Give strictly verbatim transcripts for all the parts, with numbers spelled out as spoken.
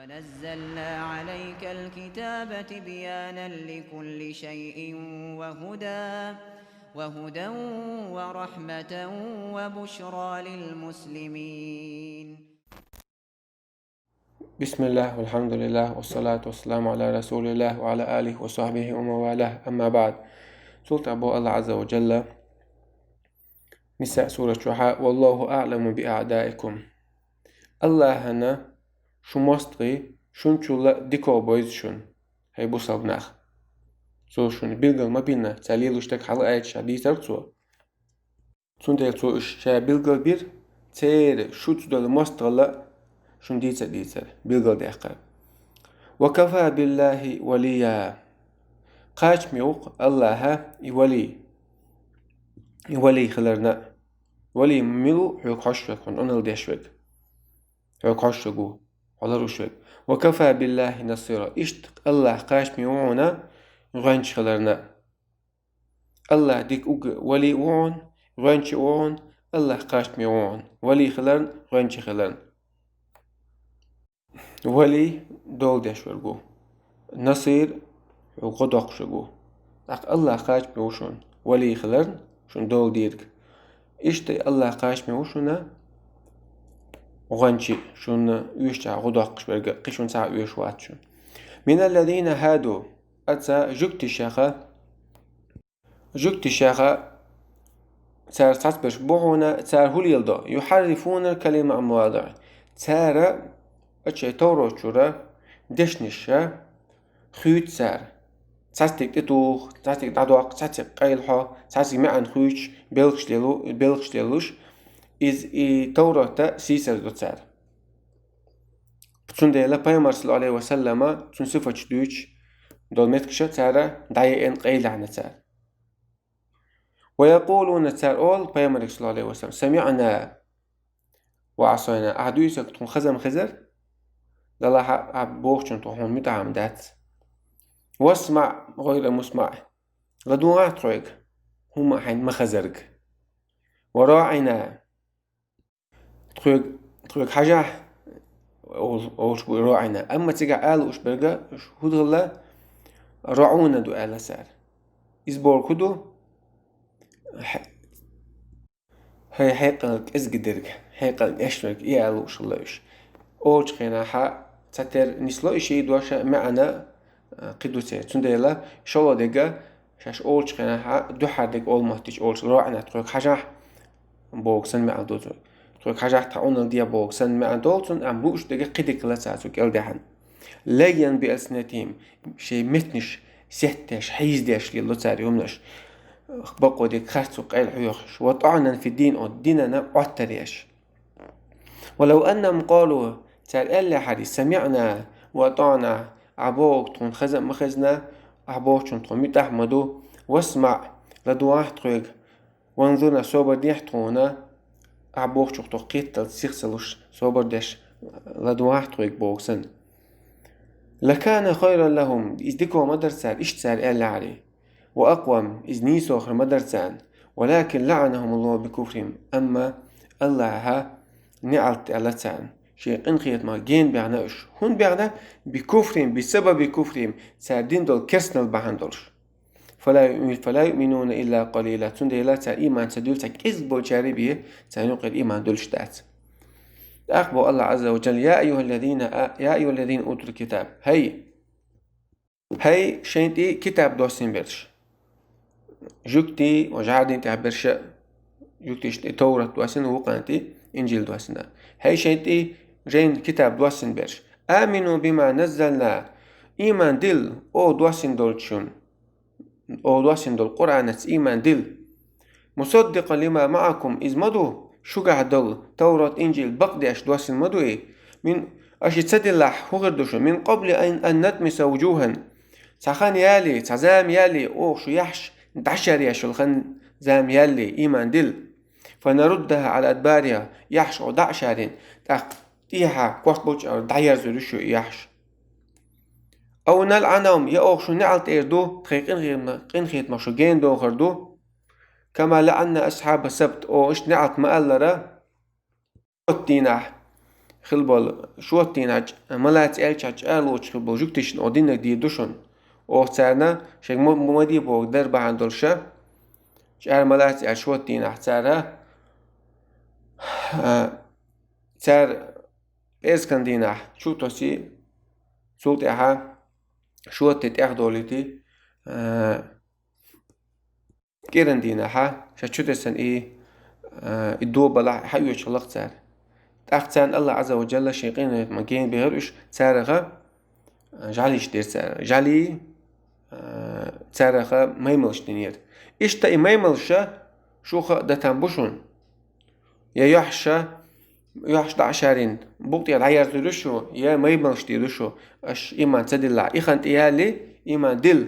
ونزلنا عليك الكتاب تبيانا لكل شيء وهدى وهدى ورحمة وبشرى للمسلمين. بسم الله والحمد لله والصلاة والسلام على رسول الله وعلى آله وصحبه ومن والاه. أما بعد. Цул тӀехьа боху Аллах Азза ва Джалла Ниса сурат чохь: «والله أعلم بأعدائكم». Аллахьана шу мостагӀий шуна чул дикагӀа бевза шуна, хӀай бусалба нах. Цо шуна билгал ма бина, цара лелош дерг хьалаайча ша дийцар цо. Цундела цо уьш ша билгал бира, церан шуьца долу мостагӀалла шуна дийца а дийцар, билгал даьккхира. «وكفى بالله وليا». Кхачаме ву-кх Аллахьа и вали, и вали хиларна. Вали мила ву? Хьоьга хьожуш верг, хьуна Ӏуналла деш верг. Хьоьга хьожуш верг ву, хьо лардеш верг. «وكفى بالله نصيرا». Иштта Аллахь кхачаме ву хьуна гӀоьнча хиларна. Аллахь дика уггар вали а ву хьуна, гӀоьнча а ву хьуна, Аллахь кхачаме ву хьуна, вали хиларна, гӀоьнча хиларна. Вали дола деш верг ву. Насир хьоьга гӀо доккхуш верг ву. ТӀаккха Аллахь кхачаме ву шуна вали хиларна, шуна дола дийриг. Иштта Аллахь кхачаме ву шуна гӀоьнча, шуна оьшучохь гӀо доккхуш верг, кхин шуна цхьа а оьшуш вац шуна. «من الذين هادوا», аца жуьгташех, жуьгташех цара цхьацберш бу хьуна, цара хӀун леладо? «يحرفون الكلم عن مواضعه». Цара шайн Товрат чуьра дешнаш хуьйцу цара. Цхьаьстиг тӀетуху, цхьаьстиг дӀадоккху, цхьаьстиг къайлахьо, цхьаьстиг маьӀна хуьйцуш, белхаш лело-, белхаш лелуш, иза и Товрата сийсаздо цара. Цундела Пайхамар, саллаллаху Ӏалайхи ва саллама, цуьнан сифаташ дуьйцуш долу меттигаш цара дӀаяьхьна, къайлаяьхьна цара. «ويقولون», цара олу Пайхамарга, саллаллаху Ӏалайхи ва саллам: «سمعنا وعصينا». Ахьа дуьйцург тхуна хаза ма хезара, делахь а ахьа бохучунна тхо хьуна муьтӀахь ма дац. «واسمع غير مسمع». ЛадогӀахь тхоьга хӀума хьайна ма хазарг. «وراعنا». Тхоьга, тхоьга хьажахь, олуш бу и «راعنا». Амма цигахь ала лууш берг хӀун ду хилла? «راعونا» ду аьлла цара. Иза бохург хӀун ду? Хье-, хьайн хьекъал кӀезиг дерг, хьекъал деш верг, и ала лууш хилла уьш. Олучу хенахь цхьатерра нисло и шен дош, маьӀна а, кхин ду церан. Цундела шолгӀа дерг шаьш олучу хенахь дуьххьара дерг олу моттича олуш, «راعنا», тхоьга хьажахь бохург санна маьӀна ду цуьнан. Тхоьга хьажахь, тхан Ӏуналла де бохург санна маьӀна долу цуьнан, амма лууш дерг кхин дерг хилла цара цу кӀел даьхьна. «لهوا بألسنتهم», шайн меттанаш сеттадеш, хьийзадеш лело цара и хӀуманаш. Бакъо дерг харцо къайлахьоьхуш. «وطعنا في الدين», оцу динана Ӏоттар еш. «ولو أنهم قالوا», цара аьллехьара: «سمعنا وأطعنا», ахьа бохург тхуна хаза а ма хезна, ахьа бохучунна тхо муьтӀахь ма ду, «واسمع», ладогӀахь тхоьга, «وانظرنا», собар дехьа тхуна, ахьа бохучух тхо кхеталц сих ца луш, собар деш, ладогӀахь тхоьга бохург санна. «لكان خيرا لهم», иза дика ма дара цара, иштта цара аьллехьара. «وأقوم», иза нийсо хир ма дара царна. «ولكن لعنهم الله بكفرهم», амма Аллахьа неӀалт аьлла царна. Шен къинхетамах гена баьхна уьш. ХӀунда баьхна? «بكفرهم», بسبب كفرهم, цара дина долу керстанал бахьана долуш. «فلا يؤمن-, فلا يؤمنون إلا قليلا», цундела цара ийман ца дуьллу, цхьа кӀезиг болчаьрга бен, царна юкъара ийман дуьллуш дац. ТӀаккха боху Аллах Азза ва Джалла: «يا أيها الذين آ-, يا أيها الذين أوتوا الكتاب». ХӀай, хӀай шайна тӀе китаб доссина берш. Жуьгтий, ва жӀардин тӀехь берш а, жуьгташна тӀе Товрат доссина, вукхарна тӀе Инжил доссина. ХӀай шайна тӀе жайна китаб доссина берш. «آمنوا بما نزلنا». Ийман дилла, оха доссина долчунна. Оха доссина долу Къуръанаца ийман дилла. «مصدقا لما معكم», иза ма ду, шуьгахь долу Товрат, Инжил бакъдеш доссина ма ду и. Мин, аша и ца диллахь, хӀун хир ду шуна? «من قبل أن، أن نطمس وجوها». Цхьа хан ялале, цхьа зама ялале, оха шу яххьаш дӀашаръеш йолу хан, зама ялале, ийман дилла. «فنردها على أدبارها», яххьаш оха дӀа а шарйина, тӀаккха тӀехьа корта болчу а дӀаерзор ю шу и яххьаш. «أو نلعنهم», я оха шу неӀалт эр ду, тхайн къинхетамах, къинхетамах шу гена дохур ду. «كما لعنا أصحاب السبت», оха иштта неӀалт ма-аллара, субат дийнахь хила болу шоьтан дийнахь, малаца аьлча, чӀагӀлочу хила болу жуьгташна оха динарг дийр ду шуна. Оха царна шайга ма, ма де бохург дар бахьана долуш, чӀагӀ малаца аьлча шоьтан дийнахь цара, а, цара пӀераскан дийнахь чу а тосий, цул тӀаьхьа шоьтан де тӀехдолуьйтий, а, кӀиран дийнахьа, ша чу тесна и, а, и доб балахь, хьаоьцуш хилла-кх цара. ТӀаккха царна АллахӀ Ӏазза ва Джалла шен къинойх ма гена бехира уьш, цараха, а, жӀаьлеш дира цара. ЖӀаьлий, а, цараха маймалш динера. Иштта и маймалш шуха а датан бу шуна. Я юьхьаш, юьхьаш дӀа а шарийна, букъа тӀера дӀаерзор ю шу, я маймалш дийр ду шу, аша ийман ца диллахь. И хан тӀеяьллий, ийман дилла.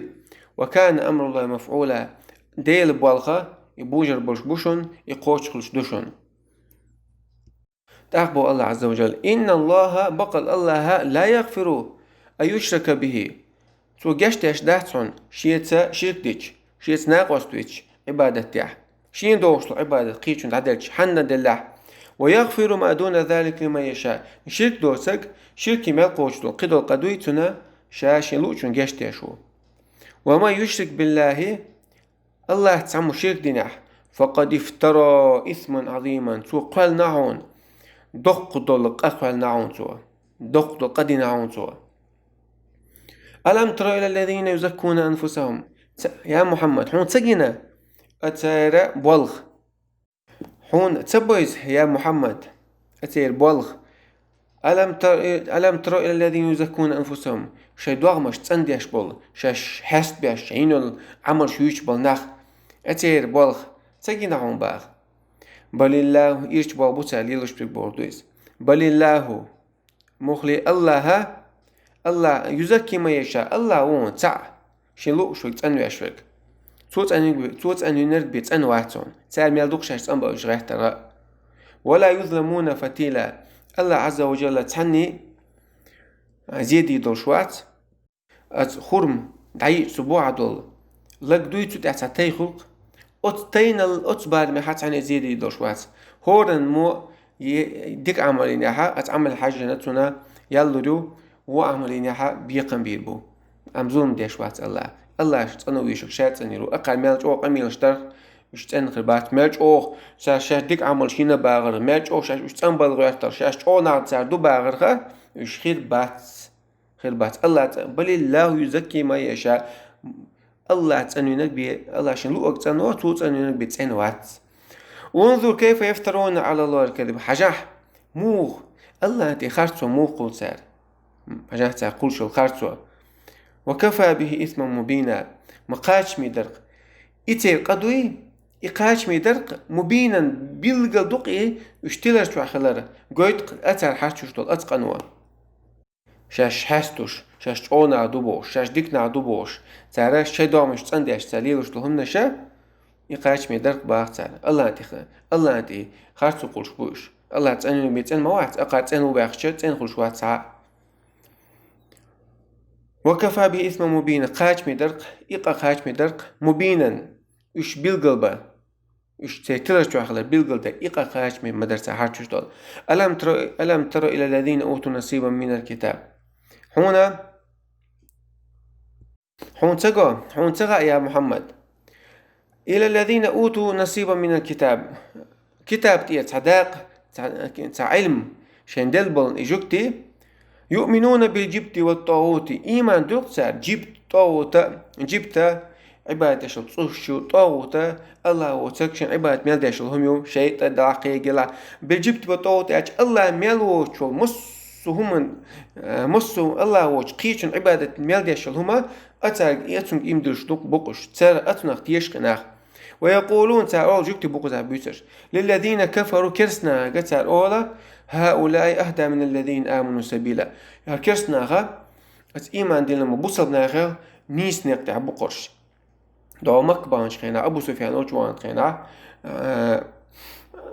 «Ва кана амруллахӀи мафӀула». Делан болх, и божар болуш бу шуна, и кхочушхуьлуш ду шуна. ТӀаккха боху АллахӀ Ӏазза ва Джалла: «Инна Аллаха, баккъалла АллахӀ, ла ягъфиру ан юшрака бихи». Цо гечдеш дац хьуна, шеца ширк дича, шеца накъост вича, Ӏибадат дехь. Шена догӀуш долу Ӏибадат кхечунна дӀаделча, хьанна деллехь. «Ва ягъфиру ма дуна залика лиман яша». Ширк доцург, ширкий мел кхочуш долу кхидолу къа дуй цунна, ша шен луучунна гечдеш ву. «Ва ман юшрик биллахи», АллахӀца цхьаммо ширк динехь, «факъад ифтара исман Ӏазиман», цо кхоьллина хьуна, доккха долу къа кхоьллина хьуна цо. Доккха долу къа дина хьуна цо. «Алам тара ила ллазина юзаккуна анфусахум». Ца-, я Мухьаммад, хьуна ца гина оцеран болх? Хьуна ца бойзу, я Мухьаммад, оцеран болх? «Алам тара, алам тара ила ллазина юзаккуна анфусахум». Шайн догӀмаш цӀандеш болу, шаьш хьестабеш, шайн йина йолу Ӏамалш юьйцуш болу нах, оцеран болх ца гина хьуна боху? «Балиллаху», ирча болх бу цара лелош дерг бохург ду иза. «Балиллаху». Муххале АллахӀ, АллахӀ, «юзакки ман яша», АллахӀ ву хьуна цхьаъ, шен лууш верг, цӀанвеш верг. Цо цӀанвинарг бен, цо цӀанвинарг бен цӀена вац хьуна. Цара мел ду-кх шаьш цӀанбевллачу гӀаттаргӀа. «Ва ла юзламуна фатила». АллахӀ Ӏазза ва Джалла цхьанний а зе дийр долуш вац. Оцу хурма дӀайиъча цу бухахь долу лаг дуй, цу тӀехь цхьа тай хуьлу-кх. Оцу тайнал, оцу барамехь цхьанне а зе дийр долуш вац. ХӀоранна мо е-, дика Ӏамал йинехь, оцу Ӏамал хьаьжжина цунна ял лур ю, вон Ӏамал йинехь бекхам бийр бу. Амма зулам деш вац АллахӀ. АллахӀ цӀано везарг ша цӀанйийр ву. Акхар мел чӀогӀа къамелаш дарх, уьш цӀена хир бац. Мел чӀогӀа ша, шаьш дика Ӏамалш йина бахарх, мел чӀогӀа шаьш уьш цӀанбала гӀоьртарх, шаьш чӀогӀа нах цара ду бахарх, уьш хир бац. Хир бац. АллахӀ цӀа-, «Балиллаху юзакки ман яша». АллахӀ цӀанвинарг бен, АллахӀ шен луург цӀано, цо цӀанвинарг бен цӀена вац. «Унзур кайфа яфтаруна Ӏала ЛлахӀил казиб». Хьажахь, муха АллахӀан тӀе харцо муха кхуллу цара. Хьажахь цара кхуллуш йолу харцо. «Ва кафа бихи исман мубина». Ма кхачаме дара-кх и церан къа дуй, и кхачаме дара-кх, мубинан, билггал ду-кх и, уьш тилар чохь хилар, гойту-кх цара харцуьйсуш долу оцу къано. Шаьш хьестуш, шаьш чӀогӀа нах ду бохуш, шаьш дика нах ду бохуш, цара шайн догӀмаш цӀандеш, цара лелош долу хӀуманаш, и кхачаме дара-кх боху цара. АллахӀан тӀе ха-, АллахӀан тӀе харцо кхуллуш бу уьш. АллахӀ цӀанвинарг бен цӀена ма вац, акхар цӀена ву баьхча, цӀена хуьлуш вац цхьа а. «Ва кафа бихи исман мубина», кхачаме дара-кх, и къа кхачаме дара-кх, мубинан, уьш билггал бан. Уьш церан тилар чохь хилар билггал дан, и къа кхачаме ма дара цара харцуьйсуш долу. «Алам тара, алам тара ила ллазина уту насибан минал китаб». Хьуна, хьуна ца го, хьуна ца хаьа, я Мухьаммад. «Ила ллазина уту насибан минал китаб». Китаб тӀера цхьа дакъа, цхьа, цхьа Ӏилма шайна делла болу и жуьгтий, «юъминуна бил жибти ва тӀагӀути». Ийман дуьллу цара жибт, тӀагӀута, жибта, Ӏибадат деш йолу цӀушчу, тӀагӀута, АллахӀ воцург шайн Ӏибадат мел деш йолу хӀума ю, шайтӀа, даккхий, гила. «Бил жибти ва тӀагӀути» аьлча, АллахӀ мел воцучу волу массо а хӀуманна, э, массо а АллахӀ воцучу кхечун Ӏибадат мел деш йолу хӀума, а цаьрга, а цунга ийман диллуш ду-кх бу-кх уьш. Цара а цунах теша-кх и нах. «Ва якъулуна», цара олу жуьгтий бу-кх иза буьйцурш. «Лиллазина кафару», керстанашка цара олу: «ХӀаулаи ахда мин ллазина аману сабила». ХӀара керстанаш, оцу ийман диллина бусалба нахах нийса некъ тӀехь бу-кх уьш. ДӀо Макка баханчу хенахь, Абу Суфьян волчу ваханчу хенахь, а,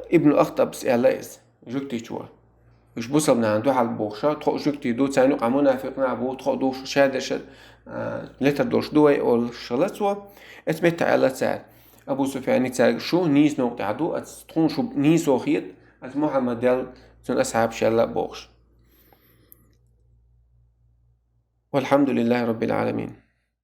Ибн Ахтабс аьлла иза, жуьгтичо. Уьш бусалба нахана дуьхьал бохуша, тхо а жуьгтий ду, царна юкъахь мунафикъ нах бу, тхо а духуш шадерша, а, летар долуш ду вай, олуш хилла цо. Эцу метта аьлла цара. Абу Суфьяни цаьрга: «Шу нийса новкъа тӀехь ду, аца тхуна шу нийсо хета, аца Мухьаммад аьлла, цуьнан асхьабаш аьлла», – бохуш. والحمد لله رب العالمين.